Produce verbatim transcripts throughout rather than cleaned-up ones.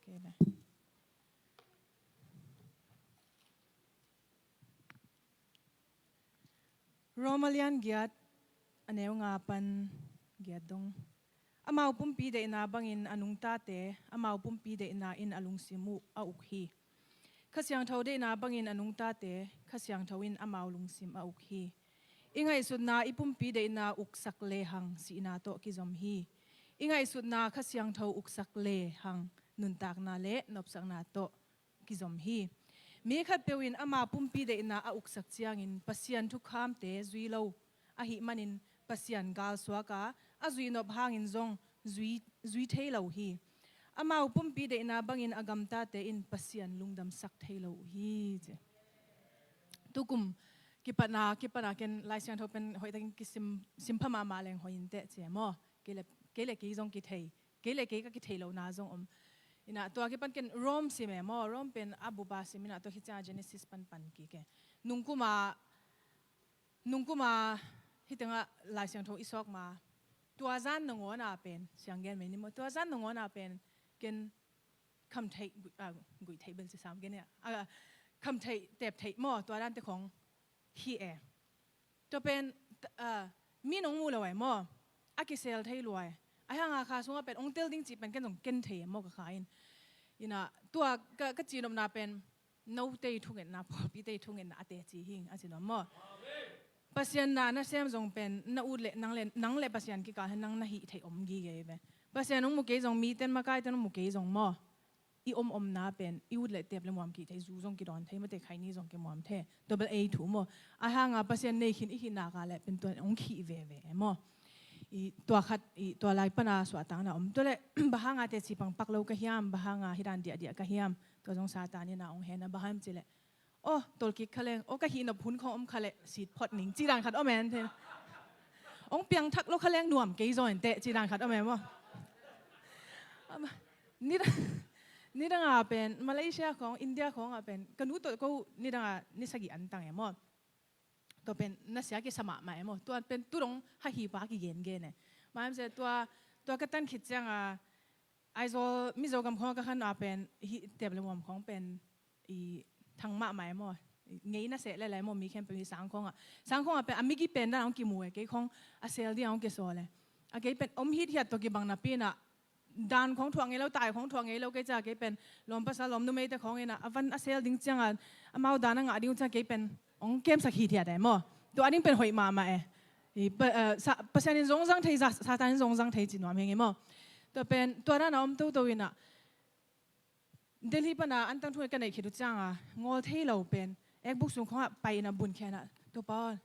Kei le. Roma lian giat, a neu nga pan giat dong. Amau pumpi deihna bangin a nungtate, amau pumpi deihna in a lungsim uh a uk hi. Kha Siangtho deihna bangin a nungtate, Kha Siangtho in amau lungsim a uk hi. I ngaihsutna i pumpi deihna uksak lehang sihna tawh kizom hi. I ngaihsutna Kha Siangtho uksak lehang nuntakna le nopsakna tawh kizom hi. Mi khatpeuh in ama pumpi deihna a uksak ciangin Pasian thukhamte zui lo ahih manin Pasian galsuak a, a zuihnop hangin zong zui, zui thei lo hi. Amau pumpi deihna bangin a gamtate in Pasian lungdamsak thei lo uh hi, ci. Tukum kipatna, kipatna ken Lai Siangtho pen hoihtakin kisim, simpha mahmah leng hoih inteh ci e maw. Kei le, kei le kei zong kithei, kei le kei ka kithei lohna zong om. Inah tua kipan ken Rome sim e maw, Rome pen a bupa sim inah tua khit ciangah Genesis panpan kik e. Nungkuma, nungkuma hih tengah Lai Siangtho i sawk ma, tua zan nangawna pen, siang gen mai ni maw, tua zan nangawna pen ken khamtheih, guih, ah, guih theih bel ci sam gen e. Ah, khamtheih, tep theih maw, tua dante khong hi e. Tua pen, ah, mi nong mu lo e maw, a kisel thei lua e. Ahi hanga kha sungah pen ong tel ding cih pen ken zong ken thei e maw ka kha in. Inah tua ka, ka cihnopna pen note i thungetna, pawlpite i thungetna a teci hing a ci nuam maw. Pasian na nasem zong pen na ut le nang le, nang le Pasian kikal he nang na hih theih om gige ve. Pasian ong mu kei zong, miten makaiten ong mu kei zong maw, i om omna pen i ut le tep le muam kih thei, zu zong kidawn thei, mate khaini zong kimuam thei. Tua bel ei thu maw. Ahi hanga Pasian nei khin i khihna ka le pen tua ong khih veve e maw. I tua khat, i tua lai pana suahtakna om. Tua le bang hanga teci pangpak lo ka hiam, bang hanga hih dan diahdiah ka hiam. Tua zong Satan inah ong hen a, bang hang hiam cih le, aw, tolkik kha leng, aw, ka hihnop hun khong om kha le sit phot ning, cih dan khat om e, an the. Ong piangthak lo kha leng nuam kei zaw inteh, cih dan khat om e maw. Ama, nidang, nidanga pen Malaysia khong, India khonga pen ka nu tawh ko nidanga ni sagih an tang e maw. Tua pen nasia kisa mahmah e maw. Tua pen tu dong hahipa kigengen e. Mah hiam se tua, tua ka tan khit cianga Aizawl Mizo gam khonga ka khan a pen hih tep le muam khong pen i thang mahmah e maw. Ngeina seh lelai maw, mi khempeuh hi sang khongah. Sang khongah pen a migi pen dan hong kimu e, kei khong a sel ding hong kisawl e. A kei pen om hithiat tawh kibang napi inah dan khong thuak ngei lo, tai khong thuak ngei lo, kei ca kei pen lawm pasal lawm numeite khong inah a van a sel ding ciangah amau dan a ngah ding uh ciang kei pen hong kemsak hithiat e maw. Tua a ding pen hoih mahmah e. I pa, eh, sa, Pasian in zong zang thei, sa, Satan in zong zang thei ci nuam heng e maw. Tua pen tua dan a om toto inah Delhi pana an tang thu ka neih khit uh cianga ngawl thei lo pen ekbuk sung khongah pai inah bunkhia inah, Topa aw,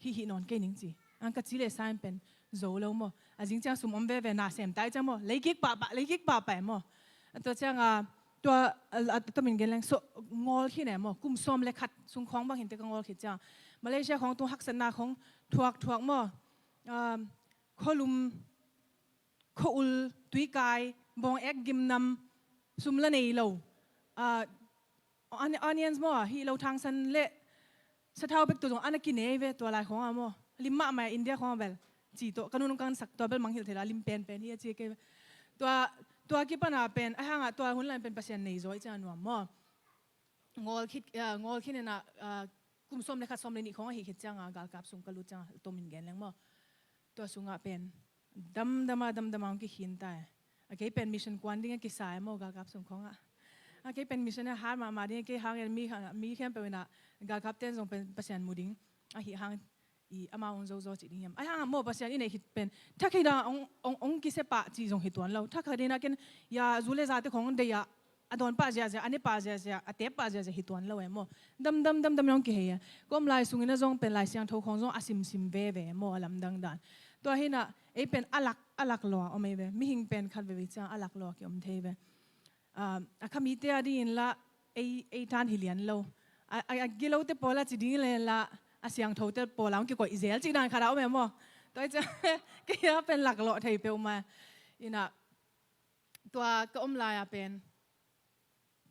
hih hih nawn kei ning ci. Ang ka ci le sa in pen zo lo maw. A zing ciang sum om veve, na sem tai ciang maw, leikik pahpah, leikik pahpah e maw. A tua cianga tua, a, a, tua min gen leng so, ngawl khin e maw. Kum sawm le khat sung khong bang hinte ka ngawl khit ciang Malaysia khong tung haksatna khong thuak thuak maw. Um, khualum, khua-ul, tuikai, bawng ek gimnam, sum la nei lo. Ah, on-, onions maw, hih lo thangsan le sathau bek tawh zong an a kinei ve tua lai khawngah maw. Lim mahmah India khawngah bel. Ci tawh, ka nun kan sak tua bel mangngilh thei lo, a lim penpen hi a ci kei ve. Tua, tua kipana pen, a hangah tua hun lai pen Pasian nei zaw i ciang a nuam maw. Ngawl khit, ah, ngawl khin inah, ah, kum sawm le khat sawm le nih khawng ahih khit cianga galkap sung ka lut cianga tomin gen leng maw. Tua sungah pen damdama damdama hong kikhin ta e. A kei pen mission kuan ding a kisa e maw, galkap sung khawngah. A kei pen mission a hat mahmah ding a, kei hangin mi, mi khempeuh inah galkap ten zong pen Pasian mu ding ahih hang i amau hong zozo cih ding hiam. Ahi hangah maw Pasian i neih khit pen thakhit a hong, hong, hong kisia pah cih zong hi tuan lo. Thakhit inah ken ya zu le zate khong hong deih a, a dawn pah ziahziah, a ne pah ziahziah, a tep pah ziahziah hi tuan lo e maw. Damdam damdam in hong kihei e. Ka om lai sungin a zong pen Lai Siangtho khong zong a simsim veve e maw, a lamdang dan. Tua hinah ei pen a lak, a lak lua om ei ve. Mihing pen khat veve ciang a lak lua kiom thei ve. Ah, a khamite a dingin lah ei, ei tan hi lian lo. A, a, a gilote pawla ci ding le lah a siangthote pawla hong kikoih zel cih dan khat a om e maw. Tua hi ciang kei a pen laklawh thei peuhmah. Inah tua ka om lai-a pen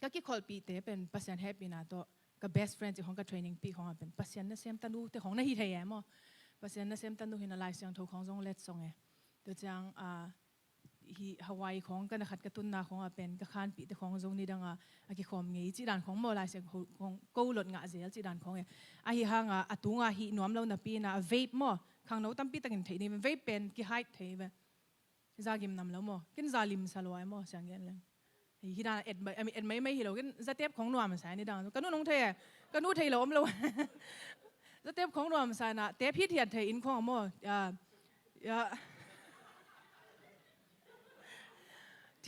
ka kikholhpihte pen Pasian hehpihna tawh ka best friend cih khong, ka training pih khong a pen Pasian nasem tanu te khong na hi thei e maw. Pasian nasem tanu hi na, Lai Siangtho khong zong letsong e. Tua ciang, ah, Hih Hawaii khawng ka na khat ka tunna khawngah pen ka khanpihte khawng zo nidangah a kikhawm ngei cih dan khawng maw, Lai Siangtho khawng ko lot ngah zel cih dan khawng e. Ahi hangah a tungah hih nuam lo napi inah vape maw, khangno tampi takin theih ni, vape pen ki-hide thei ve. Za gim nam lo maw, ken za limsa lua e maw, siang gen leng. Hih dan et mai, et mai mai hi lo, ken za tep khawng nuamsa nidang. Ka nu nong thei e, ka nu thei lo om lo. Za tep khawng nuamsa inah tep hithiat thei inn khawng maw. Ya, ya.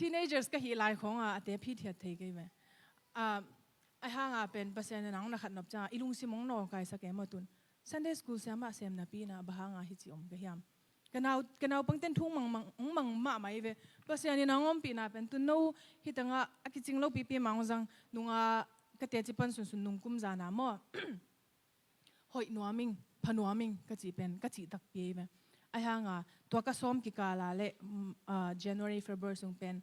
Teenagers ka hih lai khawngah a tep hithiat thei kei ve. Ah, ahi hangah pen Pasian in a hong na khat nop ciangah i lungsim hong nawkaisak e maw tun. Sunday school siam mah sem napi inah bang hangah hih ci om ka hiam? Ka nau, ka naupangten thu hong mang, mang, hong mang mahmah hi ve. Pasian in a hong ompihna pen tun no hih tangah a kicing lo pipi mah hong zang nungah ka teci pan sunsun nung kum zana maw. Hoih nuam ing, pha nuam ing ka cih pen ka cih takpi hi ve. Ahi hangah tua ka sawm kikala le, mm, ah, January, February sung pen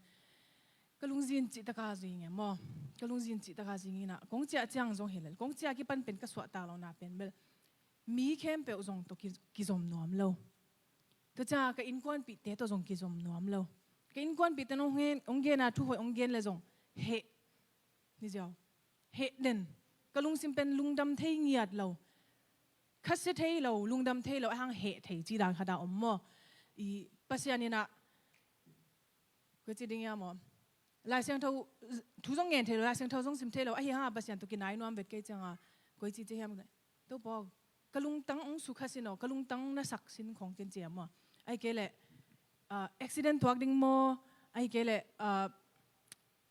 ka lungzin cih taka zing e maw. Ka lungzin cih taka zing inah kong ciah ciang zong hi lel, kong ciah kipan pen ka suahtak lohna pen bel mi khempeuh zong tawh ki, kizom nuam lo. Tua ciangah ka innkuanpihte tawh zong kizom nuam lo. Ka innkuanpihte hong gen, hong gen a thu hoih hong gen le zong heh. Ni ziau. Heh den. Ka lungsim pen lungdam thei ngiat lo. Khasia thei lo, lungdam thei lo, ahi hang heh thei cih dan khat a om maw. I Pasian inah koi ci ding ia maw. Lai Siangtho thu zong ngen thei lo, Lai Siangtho zong sim thei lo, ahi hangah Pasian tawh kinai nuam vet kei ciangah koi ci ci hiam. Topa, ka lungtang hong sukha sin aw, ka lungtang na sak sin khawng ken ci a maw. Ahi kei leh, ah, accident tuak ding maw, ahi kei leh, ah,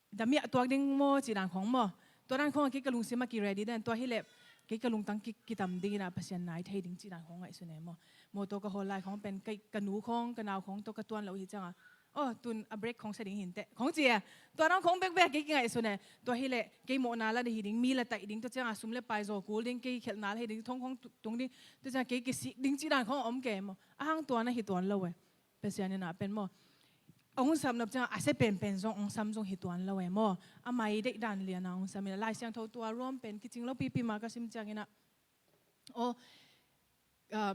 damiah tuak ding maw cih dan khawng maw. Tua dan khawngah kei ka lungsim a ki-ready den, tua hileh kei ka lungtang ki, kitam ding inah Pasian nai thei ding cih dan khawng ngaihsun e maw. Mawtaw ka hawl lai khawng pen kei ka nu khawng, ka nau khawng tawh ka tuan lo hi ciangah, aw, tun a brake khawng sa ding hi inteh khawng ci e. Tua dan khawng bekbek kei kingaihsun e. Tua hileh kei mawhna la hi ding, mi la taih ding, tua ciangah sum le pai zaw kul ding, kei khelhna la hi ding, thong khawng tu, tung ding, tua ciangah kei kisik ding cih dan khawng a om kei maw. Ahi hang tua na hi tuan lo e. Pasian inah pen maw, a hong sam nop ciangah a sia penpen zong hong sam zong hi tuan lo e maw. A mai deih dan lianah hong sam inah, Lai Siangtho tua Rom pen kicing lo pipi mah ka sim ciang inah, aw, ah,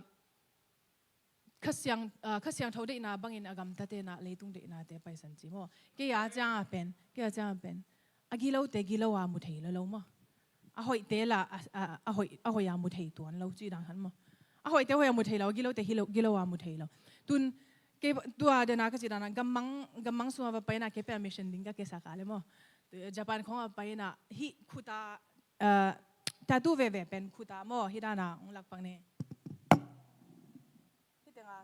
Kha Siang, ah, Kha Siangtho deihna bangin a gamtate inah leitung deihnate paisan ci maw. Kei a ciangah pen, kei a ciangah pen a gilote gilo a mu thei lo lo maw. A hoihte la a, a, a hoih, a hoih a mu thei tuan lo cih dan khat maw. A hoihte hoih a mu thei lo, a gilote hi lo, gilo a mu thei lo. Tun kei tua dena ka cih dana gammang, gammang sungah va pai inah kei pen a mission ding ka kesa ka le maw. Japan khawngah va pai inah hih khuta, ah, tattoo veve pen khuta maw, hih dana hong lakpak ne. Hih tengah,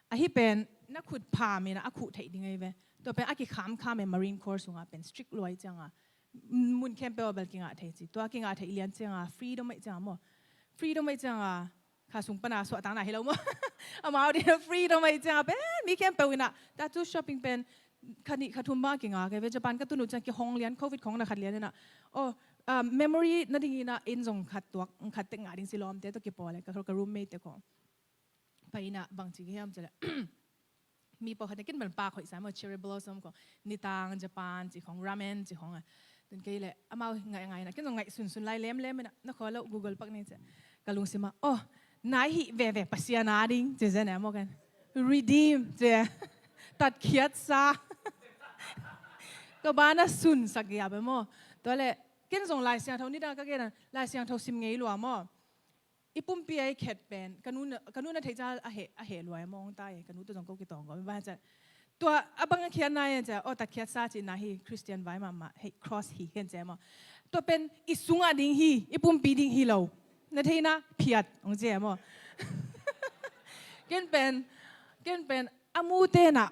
ahi pen na khut pham inah a khuh theih ding ahi ve. Tua pen a kikhamkham e, Marine Corps sungah pen strict lua ahi ciangah mun khempeuh a bel kingah thei ci. Tua kingah theih lian ciangah freedom ahi ciangah maw. Freedom ahi ciangah kha sung pana suahtakna hi lo maw. Amau ding freedom ahi ciangah pen mi khempeuh inah tattoo shopping pen kha nih kha thum bang a kingah ahi ve. Japan ka tun uh ciang kihong lian, covid khawng na khat lian inah, aw, ah, memory na ding inah inn zong khat tuak, khat tek ngah ding si lawmte tawh kipawl e, ka, ka roommate te khawng. Pai inah bangci ka hiam cih leh mi pawlkhat in ken bel pak hoih sa maw, cherry blossom khawng, nitang Japan cih khawng, ramen cih khawng a. Tun kei leh amau ngaih ngaih inah ken zong ngaih sunsun lai lemlem inah, na khua lo, Google pak ni ci a. Ka lungsim ah, aw, nai hih veve Pasian a ding ci zen e maw ken. Redeem ci a. Tatkhiatsa. Ka bana sunsak giap e maw. Tua leh ken zong Lai Siangtho nidang ka gen a, Lai Siangtho sim ngei lua maw. I pumpi a i khet pen ka nu na, ka nu na theih ciang a heh, a heh lua e maw, hong tai e, ka nu tawh zong ko kitawng ko, bang hang hiam cih leh tua a bang a khiatna hiam cih leh, aw, tatkhiatsa cihna hi, Christian vai mahmah, hei, cross hi hiam cih leh maw. Tua pen i sungah ding hi, i pumpi ding hi lo. Na theihna phiat hong ci e maw. Ken pen, ken pen a mute inah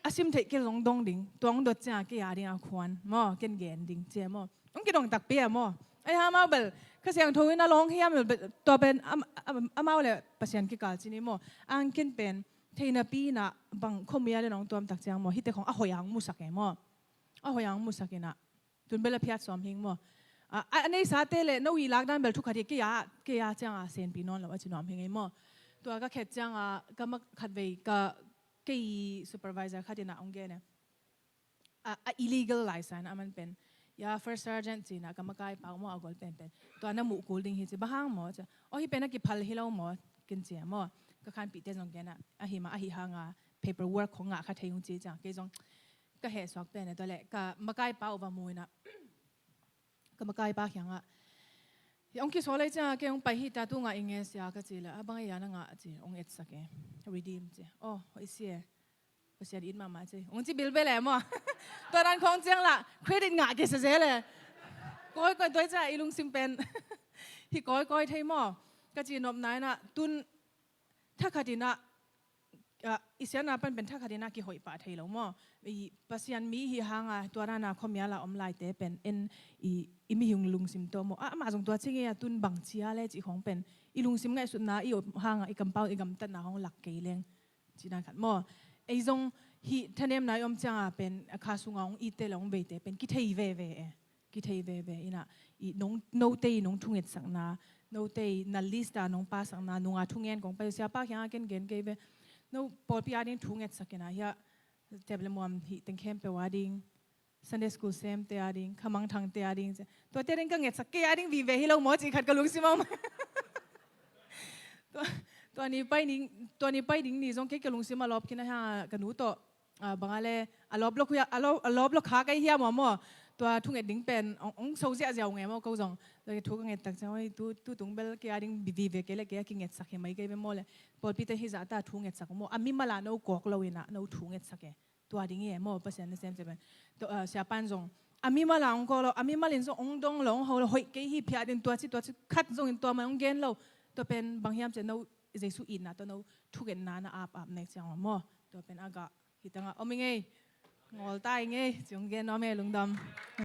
a sim theih kei zong dong ding, tua hong dot ciangah kei a dingah khuan maw, ken gen ding ci e maw. Hong kidong takpi e maw. Ahi hang amau bel Kha Siangtho in a lawng hiam, tua pen am-, am-, amau le Pasian kikal ci ni maw. Ang ken pen thei napi inah bang khuami a le nong tuam tak ciang maw, hihte khawng a hoih a hong musak e maw. A hoih a hong musak inah tun bel a phiat sawm hing maw. A, a, a neisate le no i lak dan bel thu khat hi, kei a, kei a ciangah senpi nawn lo a ci nuam hing e maw. Tua ka khet ciangah ka ma khatvei ka, kei supervisor khat inah hong gen e. A, a illegal laisa inah aman pen, ya, first sergeant ci inah ka makai pau maw, a gol penpen. Tua na muh kul ding hi ci, bang hang maw ci a. Aw, hih pen a kiphal hi lo maw, ken ci a maw. Ka khanpihte zong gen a, ahi mah, ahi hangah paperwork khong ngah kha thei ung ci ciang kei zong ka hehsuak pen a tua leh ka makaipa uh va mu inah ka makaipa kiangah, "Hong kisawl ei ciangah kei hong pai hi ta, tu ngah i nge sia?" ka ci leh, "A bang ei a na ngah?" ci, "Hong etsak e, redeem," ci. "Oh, i si e, Pasian it mahmah," ci, hong ci bilbel e maw. Tua dan khong ciang lah credit ngah kei sa zel e. Kawikawi tua i ciah i lungsim pen hi kawikawi thei maw. Ka ci nopna inah tun thakhat inah, ah, i siatna pan pen thakhat inah kihoih pah thei lo maw. I Pasian mi hi hanga tua dana khuamiala om laite pen en i, i mihing lungsim tawh maw. Ah, amah zong tua ci ngei a tun bang cia le cih khong pen i lungsim ngaihsutna i om hanga i kampau i gamtatna hong lak kei leng ci dan khat maw. Ei zong hih thanemna i om cianga pen a kha sunga hong itte le hong veite pen kithei veve e. Kithei veve inah i nong, note i nong thungetsakna, note i na lista nong pasakna nunga thungen kong pai uh. Siapa kianga ken gen kei ve, no pawlpi ading thungetsak inah hiah tep le muam hih teng khempeuh ading, Sunday school semte ading, khamangthangte ading, tuate ading ka ngetsak kei ading vive hi lo maw cih khat ka lungsim a om. Tua, tua ni pai ding, tua ni pai ding ni zong kei ka lungsim a lawp khin a hia ka nu tawh, ah, banga le a lawp lo khuia, a lawp, a lawp lo kha kei hia maw maw. Tua thunget ding pen hong, hong so ziahziah uh nge maw ko zong. Tua kei thu ka ngettak ciang, "Oi, tu, tu tung bel kei ading vive kei le kei a kingetsak hi mai kei ve maw le." Pawlpite hizah ta thungetsak uh maw. A mimala no kawk lo inah no thungetsak e. Tua ding hi e maw, Pasian nasem cia pen. Tua, ah, siapan zong a mimal a hong kawk lo, a mimal in zong hong dong lo, hong ho lo, hoih kei hi phiat in tua ci, tua ci khat zongin tua man hong gen lo. Tua pen bang hiam cia no Jesu itna tawh no thungetna na ap ap nek ciang maw. Tua pen a gah hi tangah om i ngei, ngawl ta i ngei ci hong gen nuam e, lungdam.